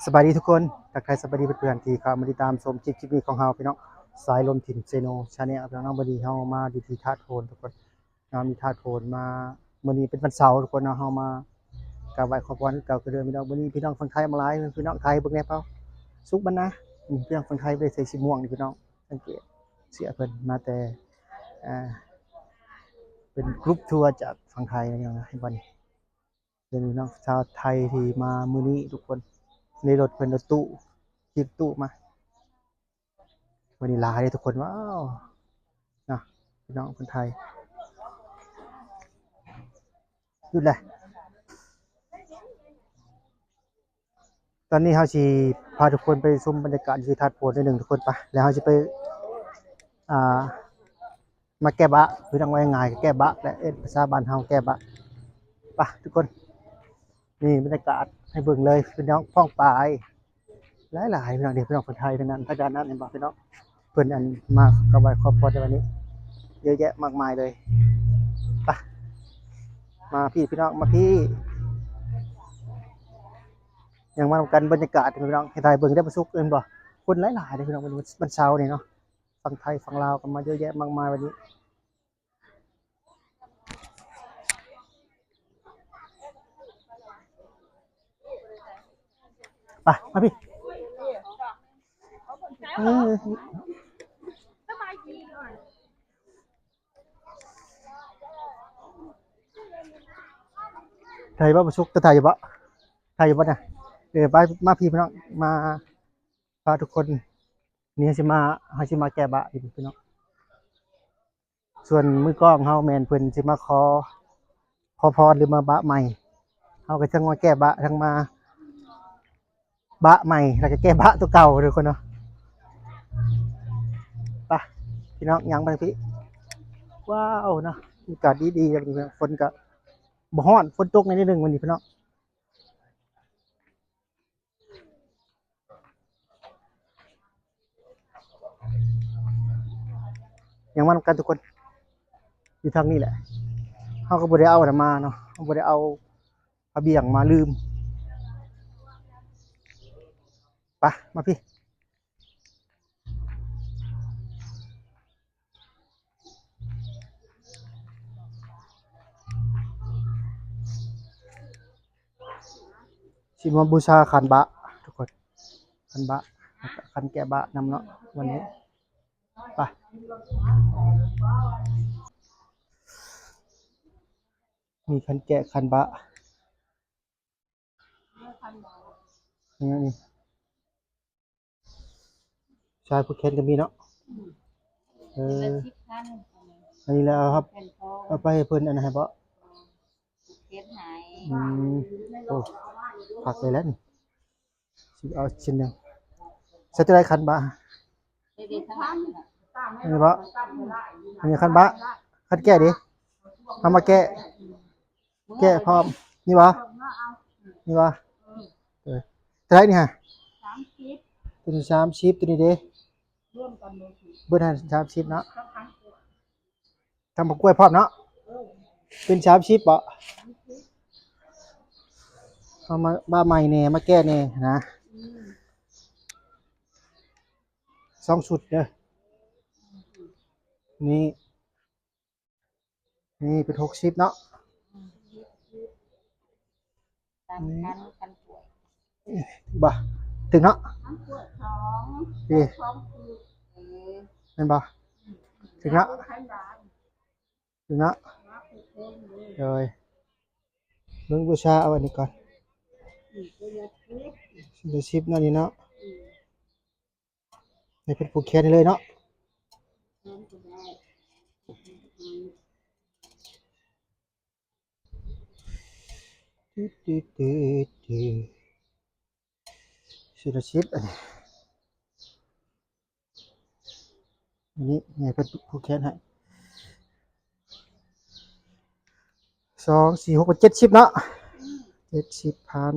ສະບາຍດີທຸກຄົນ ທັກທາຍສະບາຍດີເພື່ອນໆທີ່ເຂົ້າມາຕິດຕາມຊົມຄລິບ ຄລິບນີ້ຂອງເຮົາພີ່ນ້ອງ ສາຍລົມຖິ່ນເຊໂນ Channel ພີ່ນ້ອງ. ມື້ນີ້ເຮົາມາຢູ່ທີ່ທາດໂພນທຸກຄົນ ເຮົາມີທາດໂພນມາ ມື້ນີ້ເປັນວັນເສົາທຸກຄົນເນາະ ເຮົາມາກາບໄຫວ້ຂໍພອນຄືເກົ່າຄືເດີມພີ່ນ້ອງ. ມື້ນີ້ພີ່ນ້ອງຝັ່ງໄທມາຫຼາຍ ພີ່ນ້ອງໄທເບິ່ງແດ່ເປົາ ສຸກບັນນາ ອືມ ພີ່ນ້ອງຝັ່ງໄທບໍ່ໄດ້ໃສ່ສີມ່ວງນີ້ພີ່ນ້ອງ ສັງເກດເສື້ອເພິ່ນມາແຕ່ ອ່າ ເປັນກຣຸບທົວຈາກຝັ່ງໄທພີ່ນ້ອງ ເຫັນບໍ່ນີ້. ເປັນພີ່ນ້ອງຊາວໄທທີ່ມາມື້ນີ້ທຸກຄົນ ໃນລົດເພິ່ນ ລົດຕູ້ ຂີ່ຕູ້ມາ ມື້ນີ້ຫຼາຍເດ້ທຸກຄົນ ວ້າວ ນະ ພີ່ນ້ອງຄົນໄທ ຢຸດແຫຼະ. ຕອນນີ້ເຮົາຊິພາທຸກຄົນໄປຊົມບັນຍາກາດຢູ່ທີ່ທາດໂພນໜ້ອຍໜຶ່ງທຸກຄົນ ໄປ ແລ້ວເຮົາຊິໄປ ອ່າ ມາແກ້ບະ ຄືທາງວ່າງ່າຍໆ ແກ້ບະ ແລະ ເອີ້ນພາສາບ້ານເຮົາແກ້ບະ ໄປທຸກຄົນ. ນີ້ບັນຍາກາດໃຫ້ເບິ່ງເລີຍ ພີ່ນ້ອງປ້ອງປາຍຫຼາຍໆ ພີ່ນ້ອງ ເດ້ ພີ່ນ້ອງຄົນໄທທັງນັ້ນ ທາງດ້ານນັ້ນເຫັນບໍ່ພີ່ນ້ອງ ເພິ່ນອັນມາກາບໄຫວ້ຂໍພອນໃນວັນນີ້ ເຍອະແຍະມາກມາຍເລີຍ. ໄປ ມາພີ້ພີ່ນ້ອງ ມາພີ້ ຍັງມານຳກັນ ບັນຍາກາດພີ່ນ້ອງ ໃຫ້ຖ່າຍເບິ່ງໄດ້ບໍ່ສຸກ ເຫັນບໍ່ ຄົນຫຼາຍໆເດ້ພີ່ນ້ອງ ວັນເສົານີ້ເນາະ ຝັ່ງໄທຝັ່ງລາວກໍມາເຍອະແຍະມາກມາຍວັນນີ້. ໄປ ມາພີ້ ເອີ ຖ່າຍບໍ່ ບໍ່ສຸກ ຈະຖ່າຍຢູ່ບໍ່ ຖ່າຍຢູ່ບໍ່ນະ? ເອີ ໄປ ມາພີ້ພີ່ນ້ອງ ມາ ພາທຸກຄົນ ນີ້ເຮົາຊິມາ ເຮົາຊິມາແກ້ບະຢູ່ພີ່ນ້ອງ. ສ່ວນມືກ້ອງເຮົາແມ່ນເພິ່ນຊິມາຂໍ ຂໍພອນ ຫຼືມາບະໃໝ່ ເຮົາກໍທັງມາແກ້ບະ ທັງມາບະໃໝ່ ແລ້ວກໍແກ້ບະຕົວເກົ່າທຸກຄົນເນາະ. ໄປພີ່ນ້ອງ ຍ່າງໄປທາງພີ້ ວ້າວເນາະ ອາກາດດີໆ ຝົນກໍບໍ່ຮ້ອນ ຝົນຕົກໜ້ອຍໜຶ່ງມື້ນີ້ພີ່ນ້ອງ. ຍັງມານຳກັນທຸກຄົນ ຢູ່ທາງນີ້ແຫຼະ ເຮົາກໍບໍ່ໄດ້ເອົາອັນນັ້ນມາເນາະ ເຮົາບໍ່ໄດ້ເອົາຜ້າບ່ຽງມາ ລືມ. ໄປ ມາພີ້. ຊິມາບູຊາຂັນບະທຸກຄົນ ຂັນບະ ຂັນແກະບະນຳເນາະ ວັນນີ້ ໄປ ມີຂັນແກະຂັນບະ ນີ້ ນີ້ ຊາຍຜູກແຂນກໍມີເນາະ ອືມ ເອີ ສິບພັນ ອັນນີ້ແຫຼະ ເອົາ ເອົາໄປໃຫ້ເພິ່ນອັນນັ້ນໃຫ້ບໍ ຜູກແຂນໃຫ້ ອືມ ໂອ້ ຄັກເລີຍແຫຼະນີ້ ຊິເອົາຊິໜຶ່ງ ໃສ່ຕົວໃດຄັນບາດ ນີ້ເດ້ ອັນນີ້ບໍ ອັນນີ້ຄັນບາດ ຄັນແກະເດ້ ເອົາມາແກະ ແກະພ້ອມ ນີ້ບໍ ນີ້ບໍ ເອີ ເທົ່າໃດນີ້ຫະ ສາມສິບ ຕົວນີ້ສາມສິບ ຕົວນີ້ເດ້ ເບິດຫັ້ນສາມສິບເນາະ ທັງໝາກກ້ວຍພ້ອມເນາະ ເປັນສາມສິບບໍ ເອົາມາບາດໃໝ່ແດ່ ມາແກະແດ່ນະ ສອງຊຸດເດີ ນີ້ ນີ້ເປັນຫົກສິບເນາະ ອືມ ຕາມຄັນ ຄັນປ່ວຍ ບໍ່ ຖືກເນາະ ຄັນປ່ວຍສອງ ນີ້ ສອງຄື ເອີ ແມ່ນບໍ່ ອືມ ຖືກເນາະ ຖືກເນາະ ໂດຍ ເບິ່ງບູຊາເອົາອັນນີ້ກ່ອນ ອືມ ເປັນສິບເນາະ ນີ້ເນາະ ອືມ ໃຫ້ເພິ່ນຜູກແຂນໃຫ້ເລີຍເນາະ ສິບລະສິບ ອັນນີ້ ອັນນີ້ໃຫ້ເພິ່ນຜູກແຂນໃຫ້ ສອງ ສີ່ ຫົກ ເປັນເຈັດສິບເນາະ ເຈັດສິບພັນ.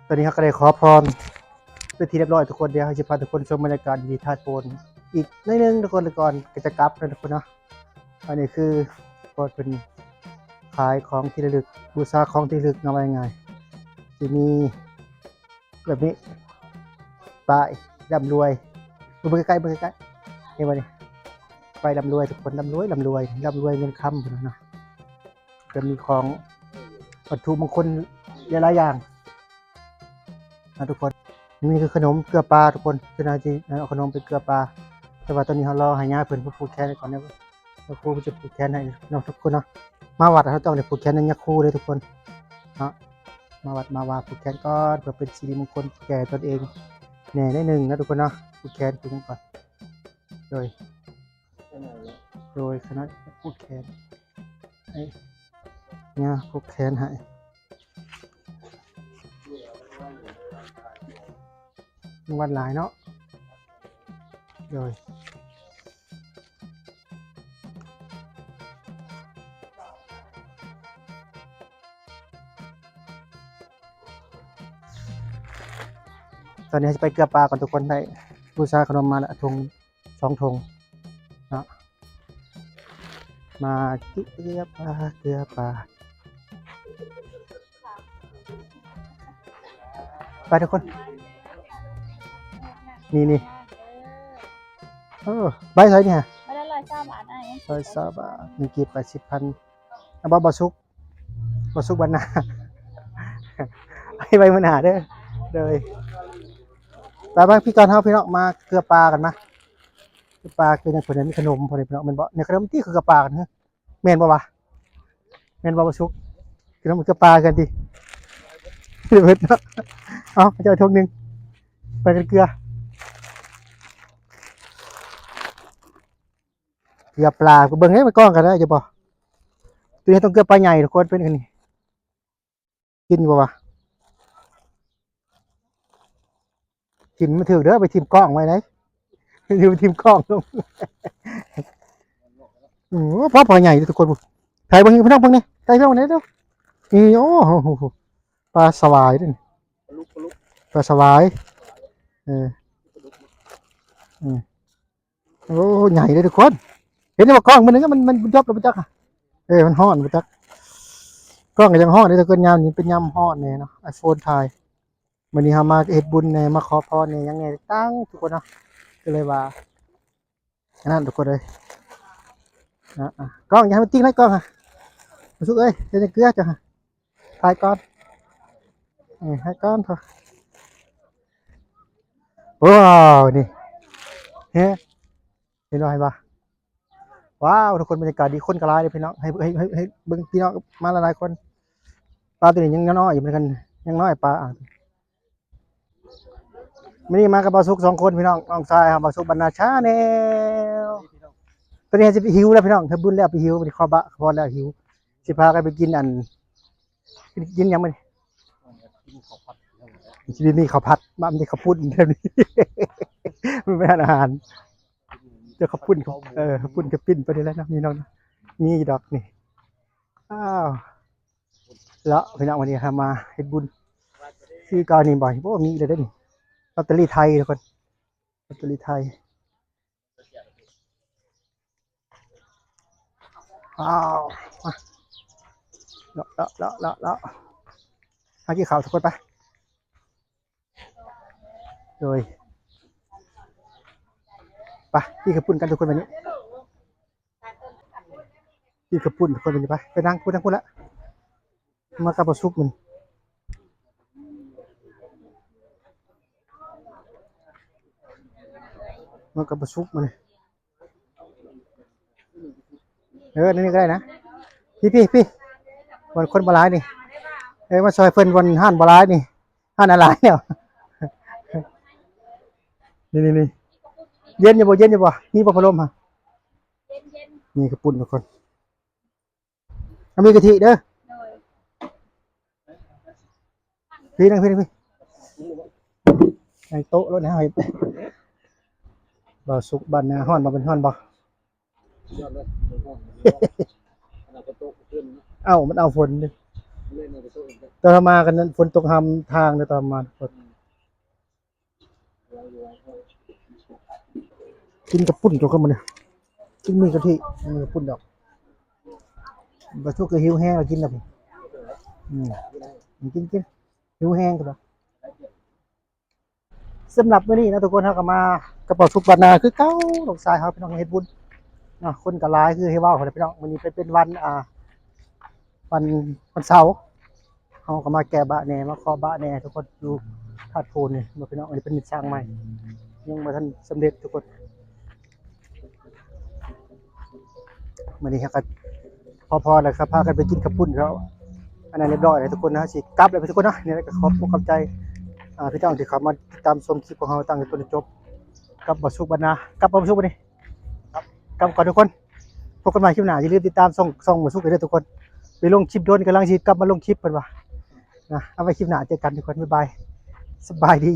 ຕອນນີ້ເຮົາກໍໄດ້ຂໍພອນເປັນທີ່ຮຽບຮ້ອຍທຸກຄົນ. ດຽວເຮົາຊິພາທຸກຄົນຊົມບັນຍາກາດທີ່ທາດໂປນອີກໜ້ອຍໜຶ່ງທຸກຄົນ ແລ້ວກ່ອນກໍຈະກັບນະທຸກຄົນເນາະ. ອັນນີ້ຄືບ່ອນເພິ່ນຂາຍຂອງທີ່ລະລຶກ ບູຊາຂອງທີ່ລະລຶກເນາະ ວ່າງ່າຍໆ ຊິມີ ແບບນີ້ ປ້າຍລ່ຳລວຍ ເບິ່ງໃກ້ໆ ເບິ່ງໃກ້ໆ ເຫັນບໍ່ນີ້? ປ້າຍລ່ຳລວຍທຸກຄົນ ລ່ຳລວຍ ລ່ຳລວຍ ລ່ຳລວຍເງິນຄຳພຸ້ນນະເນາະ. ກໍມີຂອງວັດຖຸມົງຄົນຫຼາຍໆຢ່າງນະທຸກຄົນ. ນີ້ຄືຂະໜົມເກືອປາທຸກຄົນ ຄືນາຊິເອົາຂະໜົມໄປເກືອປາ ແຕ່ວ່າຕອນນີ້ເຮົາລໍໃຫ້ຍາເພິ່ນຜູກແຂນໄວ້ກ່ອນເນາະ. ແລ້ວຄູເພິ່ນຈະຜູກແຂນໃຫ້ເນາະທຸກຄົນເນາະ. ມາວັດເຮົາຕ້ອງໄດ້ຜູກແຂນນຳຍາຄູເດ້ທຸກຄົນເນາະ. ມາວັດມາວາຜູກແຂນກ່ອນ ເພື່ອເປັນສິລິມົງຄົນແກ່ຕົນເອງແດ່ໜ້ອຍໜຶ່ງນະທຸກຄົນເນາະ. ຜູກແຂນຜູກຫຍັງກ່ອນ ໂດຍ ໂດຍຂະນະຜູກແຂນໃຫ້ ຍາຜູກແຂນໃຫ້ ວັດຫຼາຍເນາະ. ໂດຍ ຕອນນີ້ເຮົາຊິໄປເກືອປາກ່ອນທຸກຄົນ ໄດ້ບູຊາຂະໜົມມາລະຖົງສອງຖົງເນາະ. ມາເກືອປາ ເກືອປາ ໄປທຸກຄົນ. ນີ້ໆ ເອີ ໃບເທົ່າໃດນີ້ຫະ? ໃບລະຮ້ອຍຊາວບາດອ້າຍ. ຮ້ອຍຊາວບາດ ມີກີບແປດສິບພັນ. ເອົາບໍ່ ບໍ່ສຸກ ບໍ່ສຸກວັນໜ້າ ໄວ້ ໄວ້ມື້ໜ້າເດີ. ໂດຍ ໄປໆ ພີ່ກ່ອນເຮົາ ພີ່ນ້ອງ ມາເກືອປາກັນມາ. ເກືອປາຄືຫຍັງ ເພິ່ນມີຂະໜົມ ພໍ່ແມ່ພີ່ນ້ອງ ແມ່ນບໍ່? ໃນຂະໜົມຕິ ຄືເກືອປາກັນ ແມ່ນບໍ່ວະ? ແມ່ນບໍ່ ບໍ່ສຸກ? ຂະໜົມເກືອປາກັນຕິ ເບິດເນາະ. ເອົາ ເຈົ້າຖົງໜຶ່ງ ໄປກັນເກືອ. ເກືອປາ ເບິ່ງໃຫ້ມັນກ້ອງກັນໄດ້ຢູ່ບໍ່? ຕົວນີ້ຕ້ອງເກືອປາໃຫຍ່ທຸກຄົນ ເປັນອັນນີ້ ກິນຢູ່ບໍ່ວະ? ຖິ້ມມັນຖືກເດີ ໄປຖິ້ມກ້ອງໄວ້ໄດ໋ ໄປຖິ້ມກ້ອງລົງ. ໂອ້ ພໍ ພໍໃຫຍ່ເດີທຸກຄົນ. ຖ່າຍເບິ່ງ ພີ່ນ້ອງເບິ່ງນີ້ ຖ່າຍເບິ່ງນີ້ເດີ. ນີ້ ໂອ້ໂຫ ປາສະຫວາຍເດ້ ປາສະຫວາຍ. ເອີ ເອີ ໂອ້ ໃຫຍ່ເດ້ທຸກຄົນ. ເຫັນບໍ່ ກ້ອງມັນນີ້ ມັນ ມັນຢອບແລ້ວບໍ່ຈັກ ເອີ ມັນຮ້ອນບໍ່ຈັກ. ກ້ອງກໍຍັງຮ້ອນເດ້ທຸກຄົນ ຍາມນີ້ເປັນຍາມຮ້ອນແດ່ເນາະ ໄອໂຟນຖ່າຍ. ມື້ນີ້ເຮົາມາເຮັດບຸນແດ່ ມາຂໍພອນແດ່ ຫຍັງແດ່ຕ່າງໆ ທຸກຄົນເນາະ ກໍເລີຍວ່າອັນນັ້ນທຸກຄົນເອີຍ. ອ່າໆ ກ້ອງຢ່າໃຫ້ມັນຕິງນະ ກ້ອງຫະ ມາສຸກເອີຍ ເຮັດໃຫ້ເກືອເຈົ້າຫະ. ຖ່າຍກ່ອນ ເອີ ຖ່າຍກ່ອນເຖາະ. ວ້າວ ນີ້ ເຫັນບໍ່ ເຫັນບໍ່ ເຫັນບໍ່? ວ້າວ ທຸກຄົນ ບັນຍາກາດດີ ຄົນກໍຫຼາຍເດ້ພີ່ນ້ອງ. ໃຫ້ ໃຫ້ ໃຫ້ ໃຫ້ເບິ່ງ ພີ່ນ້ອງມາຫຼາຍໆຄົນ. ປາຕົວນີ້ຍັງນ້ອຍຢູ່ເໝືອນກັນ ຍັງນ້ອຍປາ. ມື້ນີ້ມາກັບບ່າວສຸກສອງຄົນພີ່ນ້ອງ ນ້ອງຊາຍເຮົາ ບ່າວສຸກບັນນາຊາແນລ. ຕອນນີ້ຊິໄປຫິວແລ້ວພີ່ນ້ອງ ເຮັດບຸນແລ້ວໄປຫິວ ໄປຂໍບະຂໍພອນແລ້ວຫິວ ຊິພາກັນໄປກິນອັນ ກິນ ກິນຫຍັງມື້ນີ້? ຊິມີເຂົ້າຜັດ ມັນມີເຂົ້າປຸ້ນແບບນີ້ ມັນເປັນຮ້ານອາຫານ ເຈົ້າເຂົ້າປຸ້ນ ເອີ ເຂົ້າປຸ້ນ ເຂົ້າປີ້ນໄປນີ້ແຫຼະເນາະ ພີ່ນ້ອງເນາະ. ມີຢູ່ດອກນີ້ ອ້າວ ເລາະພີ່ນ້ອງ ວັນນີ້ເຮົາມາເຮັດບຸນຄືເກົ່ານີ້ບໍ່? ໂອ້ ມີອີກແລ້ວເດ້ນີ້ ລອດເຕີຣີໄທທຸກຄົນ ລອດເຕີຣີໄທ. ອ້າວ ມາ ເລາະ ເລາະ ເລາະ ເລາະ ເລາະ ຫາກິນເຂົ້າທຸກຄົນໄປ. ໂດຍ ໄປ ກິນເຂົ້າປຸ້ນກັນທຸກຄົນບັດນີ້ ກິນເຂົ້າປຸ້ນທຸກຄົນບັດນີ້. ໄປ ໄປນັ່ງພຸ້ນ ນັ່ງພຸ້ນລະ ມາກັບບ່າວສຸກມື້ນີ້ ມາກັບບ່າວສຸກມື້ນີ້. ເອີ ນີ້ກໍໄດ້ນະ ພີ້ໆ ບ່ອນຄົນບໍ່ຫຼາຍນີ້ ເອີ ມາຊ່ອຍເພິ່ນ ບ່ອນຮ້ານບໍ່ຫຼາຍນີ້ ຮ້ານຫຼາຍແລ້ວ. ນີ້ໆໆ ເຢັນຢູ່ບໍ່ ເຢັນຢູ່ບໍ່ ມີບໍ່ພັດລົມຫະ? ເຢັນໆ ນີ້ເຂົ້າປຸ້ນທຸກຄົນ ເອົາມີກະທິເດີ ໂດຍ ພີ້ນັ່ງພີ້ ນັ່ງພີ້ ນັ່ງໂຕະໂລດນະ. ບ່າວສຸກບ້ານນາ ຮ້ອນບໍ່ ເປັນຮ້ອນບໍ່? ເອົ້າ ມັນເອົາຝົນເດ້. ຕອນເຮົາມາກັນນັ້ນ ຝົນຕົກຮຳທາງເດີຕອນມາ. ກິນເຂົ້າປຸ້ນກ່ອນມື້ນີ້ ກິນໝີ່ກະທິ ກິນເຂົ້າປຸ້ນດອກ. ບໍ່ສຸກກໍຫິວແຮງແລ້ວ ກິນແລ້ວ. ອືມ ກິນໆ ຫິວແຮງກໍດອກ. ສຳລັບມື້ນີ້ເນາະທຸກຄົນ ເຮົາກໍມາກັບບ່າວສຸກບ້ານນາຄືເກົ່າ ນ້ອງຊາຍເຮົາ ພີ່ນ້ອງເຮັດບຸນເນາະ. ຄົນກໍຫຼາຍຄືທີ່ເວົ້າຫັ້ນແຫຼະພີ່ນ້ອງ. ມື້ນີ້ເປັນ ເປັນວັນ ອ່າ ວັນ ວັນເສົາ ເຮົາກໍມາແກ່ບະແດ່ ມາເຄາະບະແດ່ທຸກຄົນ ຢູ່ທາດໂພນນີ້ເນາະພີ່ນ້ອງ. ອັນນີ້ເປັນມິດຊ່າງໃໝ່ ຍັງບໍ່ທັນສຳເລັດທຸກຄົນ. ມື້ນີ້ເຮົາກໍພໍໆແລ້ວ ກໍພາກັນໄປກິນເຂົ້າປຸ້ນເຂົາ ອັນນັ້ນຮຽບຮ້ອຍແລ້ວທຸກຄົນເນາະ. ເຮົາຊິກັບແລ້ວທຸກຄົນເນາະ. ນີ້ແຫຼະ ກໍຂອບອົກຂອບໃຈ ອ່າ ພີ່ນ້ອງທີ່ເຂົ້າມາຕິດຕາມຊົມຄລິບຂອງເຮົາຕັ້ງແຕ່ຕົ້ນຈົນຈົບ ກັບບ່າວສຸກບ້ານນາ. ກັບບໍ່ບ່າວສຸກມື້ນີ້? ກັບ ກັບກ່ອນທຸກຄົນ. ພົບກັນໃໝ່ຄລິບໜ້າ. ຢ່າລືມຕິດຕາມຊ່ອງ ຊ່ອງບ່າວສຸກເດີທຸກຄົນ. ໄປລົງຄລິບດົນ ກຳລັງຊິກັບມາລົງຄລິບ ເພິ່ນວ່ານະ. ເອົາໄວ້ຄລິບໜ້າເຈີກັນທຸກຄົນ. ບາຍບາຍ ສະບາຍດີ.